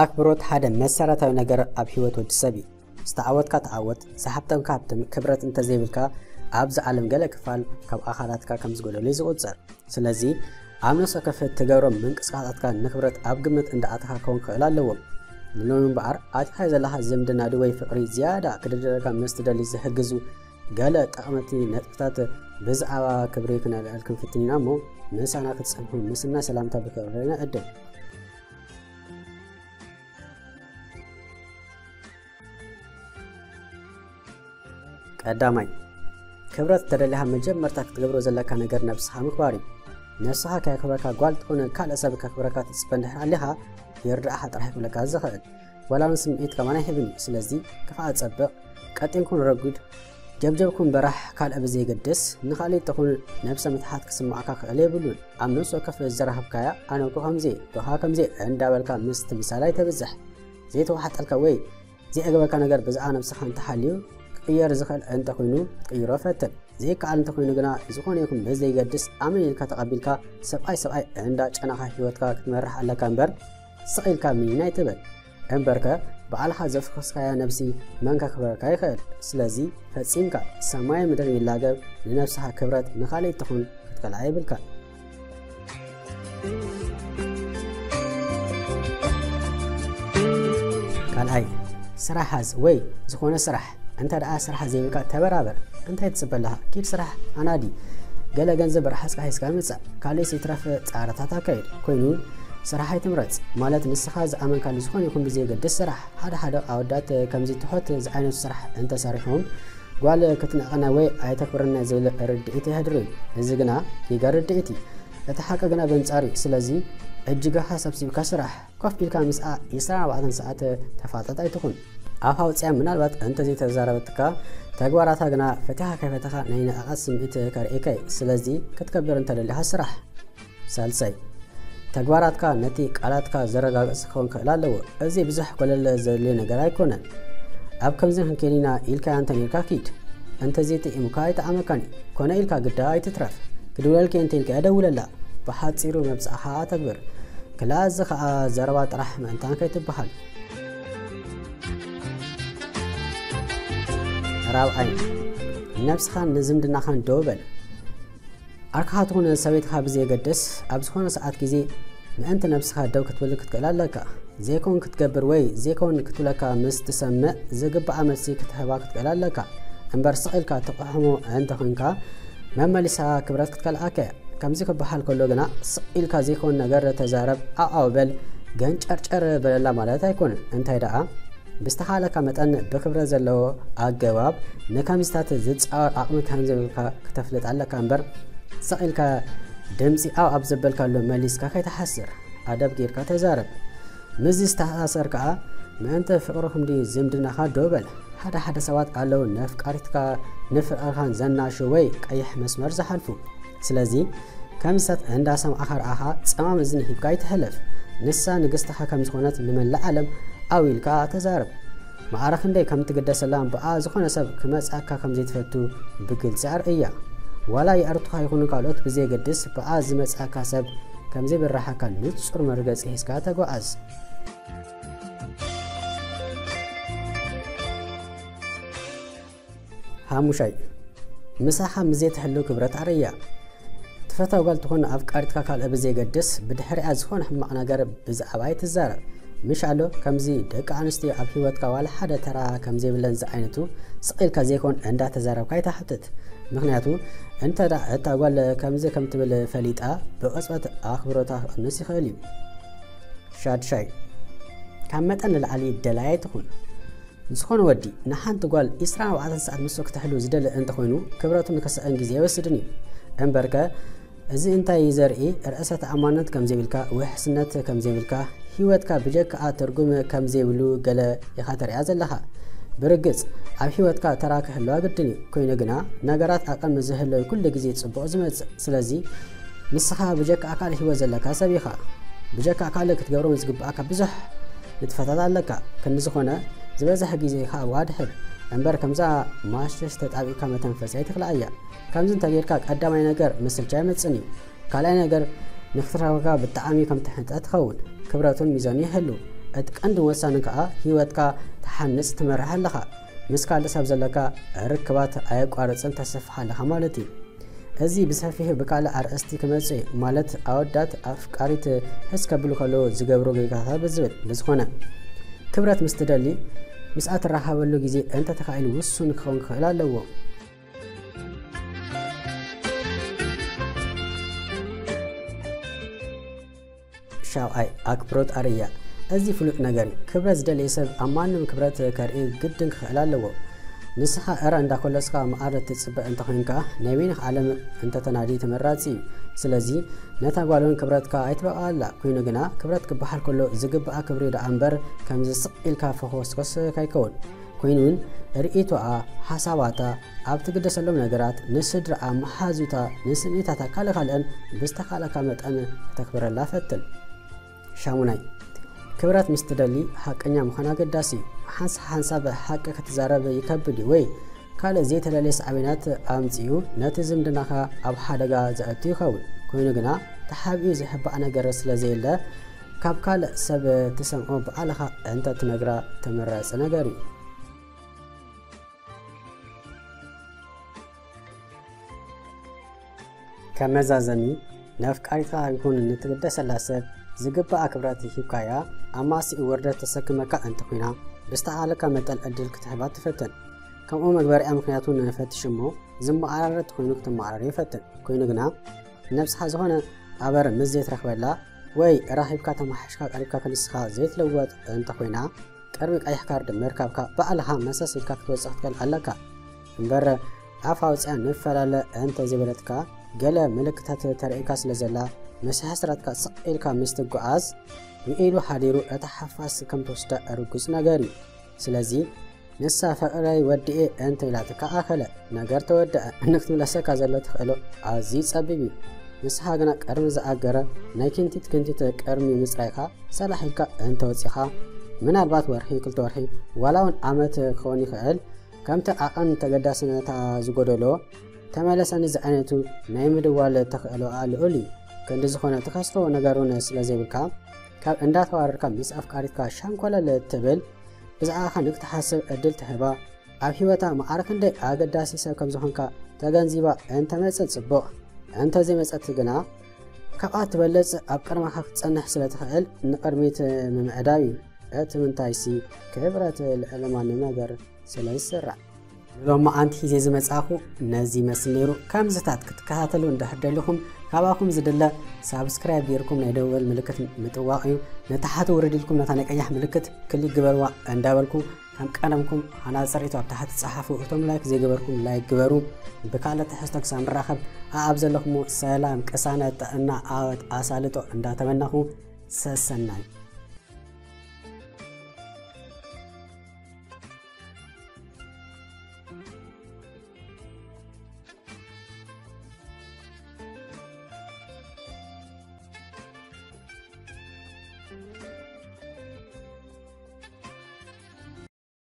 ኣክብሮት ሓደ መሰረታዊ ነገር ኣብ ህይወት ወዲ ሰብ እዩ። ዝተዓወትካ ተዓወት፣ ዝሃብተምካ ሃብትም፣ ክብረት እንተዘይብልካ ኣብዚ ዓለም ገለ ክፋል ካብ ኣኻላትካ ከም ዝጎደሉ እዩ ዝቑጸር። ስለዚ ኣብ ነፍሲ ወከፍ እትገብሮም ምንቅስቃሳትካ ንክብረት ኣብ ግምት እንዳኣተኻ ክኸውን ክኽእል ኣለዎም። ንሎሚ እምበኣር ኣጥፊኻዮ ዘለኻ ዝምድና ድዩ ወይ ፍቕሪ ዝያዳ ክድርድረካ ምስ ትደሊ ዝሕግዙ ገለ ጠቐምቲ ነጥብታት ብዛዕባ ክብሪ ክነልዕል ክንፍትን ኢና እሞ ምሳና ክትጸንሑ ምስናይ ሰላምታ ብክብሪ ንዕድም። ቀዳማይ፣ ክብረት ተደሊኻ መጀመርታ ክትገብሮ ዘለካ ነገር ነብስኻ ምኽባር እዩ። ነብስኻ ከየኽብረካ ጓል ትኹን ካልእ ሰብ ከኽብረካ ትጽበ እንድሕር ኣሊኻ ይርዳእኻ ጥራሕ ክብለካ ዝኽእል። ዋላ እውን ስምዒት ከማን ኣይህብን እዩ። ስለዚ ክፍኣ ጸብቕ፣ ቀጢን ኩን ረጒድ፣ ጀብጀብ ኩን በራሕ ካልእ ብዘየገድስ ንኻልእ ትኹን ነብሰ ምትሓት ክስምዓካ ክኽእል የብሉን። ኣብ ነብሲ ወከፍ ዝረኸብካያ ኣነ እኮ ከምዚ እየ፣ ዶኻ ከምዚ እየ እንዳበልካ ምስ ትምሳል ኣይተብዝሕ። ዘይተዋሓጠልካ ወይ ዘይዕግበካ ነገር ብዛዕባ ነብስኻ እንተሃልዩ ክቕየር ዝኽእል እንተኾይኑ ክትቅይሮ ፈትን። ዘይከኣል እንተኾይኑ ግና ዝኾነ ይኹን ብዘይገድስ ኣመን ኢልካ ተቐቢልካ ሰብኣይ ሰብኣይ እንዳ ጨናኻ ህይወትካ ክትመርሕ ኣለካ እምበር ስቕ ኢልካ ሚን ኣይትበል። እምበርከ ባዕልኻ ዘፍኮስካያ ነብሲ መን ከኽብረካ ይኽእል? ስለዚ ፈጺምካ ሰማይ ምድሪ ይላገብ ንነብስኻ ክብረት ንኻልእ ትኹን ክትከልኣ የብልካን። ካልኣይ፣ ስራሕ ሓዝ ወይ ዝኾነ ስራሕ። እንተ ደኣ ስራሕ ዘይብልካ ተበራበር። እንታይ ትጽበ ኣለኻ? ኪድ ስራሕ ኣናዲ። ገለ ገንዘብ ርሓጽካ ሒዝካ ምጻእ። ካልእስ ይትረፍ ጻዕርታት ኣካይድ። ኮይኑ ስራሕ ኣይትምረጽ። ማለት ንስኻ ዝኣመንካሉ ዝኾነ ይኹን ብዘየገድስ ስራሕ። ሓደ ሓደ ኣወዳት ከምዚ ትሑት ዝዓይነቱ ስራሕ እንተሰሪሖም ጓል ክትንዕቐና ወይ ኣይተክብረና ዝብል ርድኢት የህድር እዩ። እዚ ግና ጌጋ ርድኢት እዩ። እቲ ሓቂ ግና በንጻሩ እዩ። ስለዚ እጅጋኻ ሰብሲብካ ስራሕ። ኮፍ ኢልካ ምስኣ ዒስራን ኣርባዕተን ሰዓት ተፋጠጥ ኣይትኹን። ኣፋ ኣውጺኣ ምናልባት እንተዘይተዛረበትካ ተግባራታ ግና ፈቲኻ ከይፈተኻ ናይ ንዕቐት ስምዒት ከርእየካ እዩ። ስለዚ ክትከብር እንተደሊኻ ስራሕ። ሳልሳይ፣ ተግባራትካ ነቲ ቃላትካ ዘረጋግጽ ክኸውን ክኽእል ኣለዎ። እዚ ብዙሕ ኮለል ዘድልዮ ነገር ኣይኮነን። ኣብ ከምዚ ክንከይድ ኢና ኢልካያ እንተኔርካ ኪድ። እንተዘይጥዒሙካ ኣይጠዓመካን እዩ። ኮነ ኢልካ ግዳ ኣይትትረፍ። ክድውለልኪ እንተ ኢልካያ ደውለላ። ብሓጺሩ መብጽዓኻ ኣተግብር። ክላ እዚ ኸኣ ዘረባ ጥራሕ ምእንታን ከይትበሃል። ራብዓይ፣ ንነብስኻን ንዝምድናኻን ደው በል። ዓርክኻ ትኹን ሰበይትኻ ብዘየገድስ፣ ኣብ ዝኾነ ሰዓት ግዜ ምእንቲ ነብስኻ ደው ክትብል ክትክእል ኣለካ። ዘይኮን ክትገብር ወይ ዘይኮን ክትብለካ ምስ ትሰምዕ፣ ዝግባኣ መልሲ ክትህባ ክትክእል ኣለካ። እምበር ስቕ ኢልካ ትቕሕሞ እንተኾይንካ፣ መመሊሳ ክብረት ክትከልኣካ እያ። ከምዚ ክበሃል ከሎ ግና፣ ስቕ ኢልካ ዘይኮን ነገር ተዛረብ፣ ዓው ዓው በል፣ ገንጨርጨር በለላ ማለት ኣይኮነን። እንታይ ደኣ፣ ብዝተኻእለካ መጠን ብክብረት ዘለዎ ኣገባብ ንከምዚታት ዝጻወር ዓቕሚ ከም ዘይብልካ ክተፍልጥ ኣለካ እምበር፣ ስቕ ኢልካ ድምጺ ዓው ኣብ ዘበልካሉ መሊስካ ከይትሓስር፣ ኣደብ ጌርካ ተዛረብ። ምስዚ ዝተኣሳሰር ከኣ፣ ምእንቲ ፍቕርኹም ድዩ ዝምድናኻ ደው በል። ሓደ ሓደ ሰባት ኣለዉ፣ ነፍቃሪትካ ንፍቕርኻን ዘናሹ ወይ ቀይሕ መስመር ዝሓልፉ። ስለዚ፣ ከምዚታት እንዳሰማዕኻ ረኣኻ፣ ጸማም እዝኒ ሂብካ ኣይትሕለፍ። ንሳ ንግስትኻ ከም ዝኾነት ንመላእ ዓለም ዓው ኢልካ ተዛረብ። ማዕረ ክንደይ ከም ትግደሰላን ብኣ ዝኾነ ሰብ ክመጽኣካ ከም ዘይትፈቱ ብግልጺ ኣርእያ። ዋላ የዕርቱኻ ይኹኑ ካልኦት ብዘየገድስ፣ ብኣ ዝመጽኣካ ሰብ ከም ዘይብርሓካ ንጹር መርገጺ ሒዝካ ተጓዓዝ። ሓሙሻይ፣ ምሳኻ ምስ ዘይትሕሉ ክብረት ኣርእያ። ትፈትዋ ጓል ትኹን ኣፍቃሪትካ ካልእ ብዘየገድስ፣ ብድሕሪኣ ዝኾነ ሕማቕ ነገር ብዛዕባ ኣይትዛረብ። ምሽ ኣሎ፣ ከምዚ ደቂ ኣንስትዮ ኣብ ህይወትካ ዋላ ሓደ ተራ ከም ዘይብለን ዝዓይነቱ ስቕ ኢልካ ዘይኮን እንዳተዛረብካ ኣይትሓትት። ምኽንያቱ፣ እንተ ደኣ እታ ጓል ከምዚ ከም ትብል ፈሊጣ፣ ብቕጽበት ኣኽብሮታ ክቕንስ ይኽእል እዩ። ሻድሻይ፣ ካብ መጠን ንላዕሊ ደላይ ኣይትኹን። ዝኾነ ወዲ ንሓንቲ ጓል ዒስራን ኣርባዕተን ሰዓት ምስኡ ክትሕሉ ዝደሊ እንተኾይኑ፣ ክብረቱ ንክስእን ግዜ ኣይወስድን እዩ። እምበርከ፣ እዚ እንታይ እዩ ዘርኢ? ርእሰ ተኣማንነት ከም ዘይብልካ፣ ውሕስነት ከም ዘይብልካ፣ ህይወትካ ብጀካኣ ትርጉም ከም ዘይብሉ ገለ ኢኻ ተርእያ ዘለኻ። ብርግጽ፣ ኣብ ህይወትካ ተራ ክህልዋ ግድን እዩ። ኮይኑ ግና፣ ነገራት ኣብ ቅድሚ ዝህለዉ ኩሉ ግዜ ጽቡቕ ዝመጽእ። ስለዚ፣ ንስኻ ብጀካ ኣካል ህይወት ዘለካ ሰብ ኢኻ። ብጀካ ኣካል ክትገብሮም ዝግብኣካ ብዙሕ ንጥፈታት ኣለካ። ክንዲ ዝኾነ፣ ዝበዝሕ ግዜኻ ኣድሕን። እምበር ከምዛ ማሽሽ ተጣቢቕካ መተንፈሲ ኣይትኽልኣያ። ከምዚ እንተጌርካ ቀዳማይ ነገር ምስልቻ ኣይመጽእን እዩ። ካልኣይ ነገር ንክትረኽበካ ብጣዕሚ ከም ትሕንጠ ትኸውን። ክብረቱን ሚዛኑ ይህሉ። እቲ ቀንድን ወሳንን ከኣ ህይወትካ ትሓንጽ ትመርሕ ኣለኻ። ምስ ካልእ ሰብ ዘለካ ርክባት ኣየቋርጽን ተሰፍሕ ኣለኻ ማለት እዩ። እዚ ብሰፊሑ ብካልእ ኣርእስቲ ክመጽእ እዩ፣ ማለት ኣወዳት ኣፍቃሪት ህስ ከብሉ ከለዉ ዝገብሩ ጌጋታት ብዝብል። ብዝኾነ፣ ክብረት ምስ ትደሊ፣ ምስኣ ትራኸበሉ ግዜ እንተ ተኻኢሉ ውሱን ክኸውን ክኽእል ኣለዎ። ሻብዓይ፣ ኣክብሮት ኣርእያ። እዚ ፍሉጥ ነገር እዩ። ክብረት ዝደልየ ሰብ ኣብ ማንም ክብረት ከርኢ ግድን ክኽእል ኣለዎ። ንስኻ እረ እንዳኮለስካ መኣረ ትጽበ እንተኾይንካ፣ ናይ በይንኻ ዓለም እንተተናዲ ተመራጺ እዩ። ስለዚ ነታ ጓል እውን ክብረትካ ኣይትበቕዓላ። ኮይኑ ግና ክብረት ክበሃል ከሎ ዝግብኣ ክብሪ ደኣ እምበር ከምዚ ስቕ ኢልካ ፈኾስኮስ ካይከውን። ኮይኑ እውን ርእይቶኣ፣ ሓሳባታ፣ ኣብ ትግደሰሎም ነገራት፣ ንስድራኣ፣ መሓዙታ፣ ንስምዒታታ ካልእ ካልእን ብዝተኻእለካ መጠን ክተክብረላ ፈትን። ሻሙናይ፣ ክብረት ምስ ትደሊ ሓቀኛ ምዃን ኣገዳሲ እዩ። ሓንሳ ሓንሳብ ሓቂ ክትዛረብ ይከብድ እዩ ወይ ካልእ ዘይተደልየ ሳዕቤናት ኣምጺኡ ነቲ ዝምድናኻ ኣብ ሓደጋ ዘእቱ ይኸውን። ኮይኑ ግና ተሓቢኡ ዝሕባእ ነገር ስለ ዘየለ ካብ ካልእ ሰብ ትሰምዖ ባዕልኻ እንተ ትነግራ ተመራጺ ነገር እዩ። ከም መዛዘሚ፣ ነፍቃሪትካ ይኹን ንትግደሰላ ሰብ ዝግባኣ ክብረት ሂብካያ፣ ኣማሲኡ ውርደት ተሰክመካ እንተኾይና፣ ብዝተኻእለካ መጠን ዕድል ክትህባ ትፈትን። ከምኡ መግበሪኣ ምኽንያቱ ንፈትሽ እሞ፣ ዝመዓራረ ተኾይኑ ክትመዓራረ ይፈትን። ኮይኑ ግና፣ ነብስኻ ዝኾነ ኣበር ምስ ዘይትረኽበላ ወይ ራኺብካ ተማሓሽካ ቀሪብካ ከሊስኻ ዘይትለወጥ እንተኾይና፣ ቅድሚ ቀይሕ ካርድ ምርካብካ ባዕልኻ መሰስ ኢልካ ክትወጽእ ክትክእል ኣለካ። እምበር ኣፍ ኣውጺኣ ንፈላለ እንተ ዘይበለትካ፣ ገለ ምልክታት ተርእየካ ስለ ዘላ፣ ምስ ሕስረትካ ስቕ ኢልካ ምስ ትጓዓዝ፣ ውዒሉ ሓዲሩ እታ ሓፋስ ከም ትወስዳ ርጉጽ ነገር እዩ። ስለዚ ንሳ ፍቕረይ ወዲኤ እንተ ኢላትካ ኣኸለ፣ ነገር ተወደኣ። ንክትምለሰካ ዘሎ ተኽእሎ ኣዝዩ ጸቢብ እዩ። ንስኻ ግና ቅድሚ ዝኣገረ ናይ ክንቲት ክንቲት ቅድሚ ምጽራይካ ሰላሕ ኢልካ እንተ ወጺኻ፣ ምናልባት ወርሒ፣ ክልተ ወርሒ፣ ዋላ እውን ዓመት ክኸውን ይኽእል፣ ከምቲ ዓቐን ተገዳስነታ ዝጎደሎ፣ ተመለሰኒ ዝዓይነቱ ናይ ምድዋል ተኽእሎኣ ልዑል እዩ። ክንዲ ዝኾነ ትኸስሮ ነገር እውን ስለ ዘይብልካ፣ ካብ እንዳተዋረድካ ምስ ኣፍቃሪትካ ሻንኮለል ትብል፣ ብዛዕባኻ ንክትሓስብ ዕድል ትህባ፣ ኣብ ህይወታ ማዕረ ክንደይ ኣገዳሲ ሰብ ከም ዝኾንካ ተገንዚባ እንተመጸት ጽቡቕ፣ እንተዘይመጸት ግና ካብኣ ትበልጽ ኣብ ቅድመኻ ክትጸንሕ ስለ ትኽእል ንቕድሚት ምምዕዳው እዩ። እቲ ምንታይሲ ክብረት ልዕሊ ማንም ነገር ስለ ዝስራዕ። ንሎማዓንቲ ሒዘ ዝመጻኹ ነዚ ይመስል ነይሩ። ከምዚታት ክትከታተሉ እንድሕር ደሊኹም፣ ካባኹም ዝድለ ሳብስክራይብ ጌርኩም ናይ ደወል ምልክት ምጥዋቕ እዩ። ንታሕቲ ውርድ ኢልኩም ነታ ናይ ቀያሕ ምልክት ክሊክ ግበርዋ እንዳበልኩ፣ ከም ቀደምኩም ሃናጺ ርእይቶ ኣብ ታሕቲ ጸሓፉ። እቶም ላይክ ዘይገበርኩም ላይክ ግበሩ። ብካልእ ትሕዝቶ ክሳብ ንራኸብ፣ ኣኣብ ዘለኹሞ ሰላም፣ ቅሳነት፣ ጥዕና፣ ዓወት፣ ኣሳልጦ እንዳተመነኹ፣ ሰሰናዩ።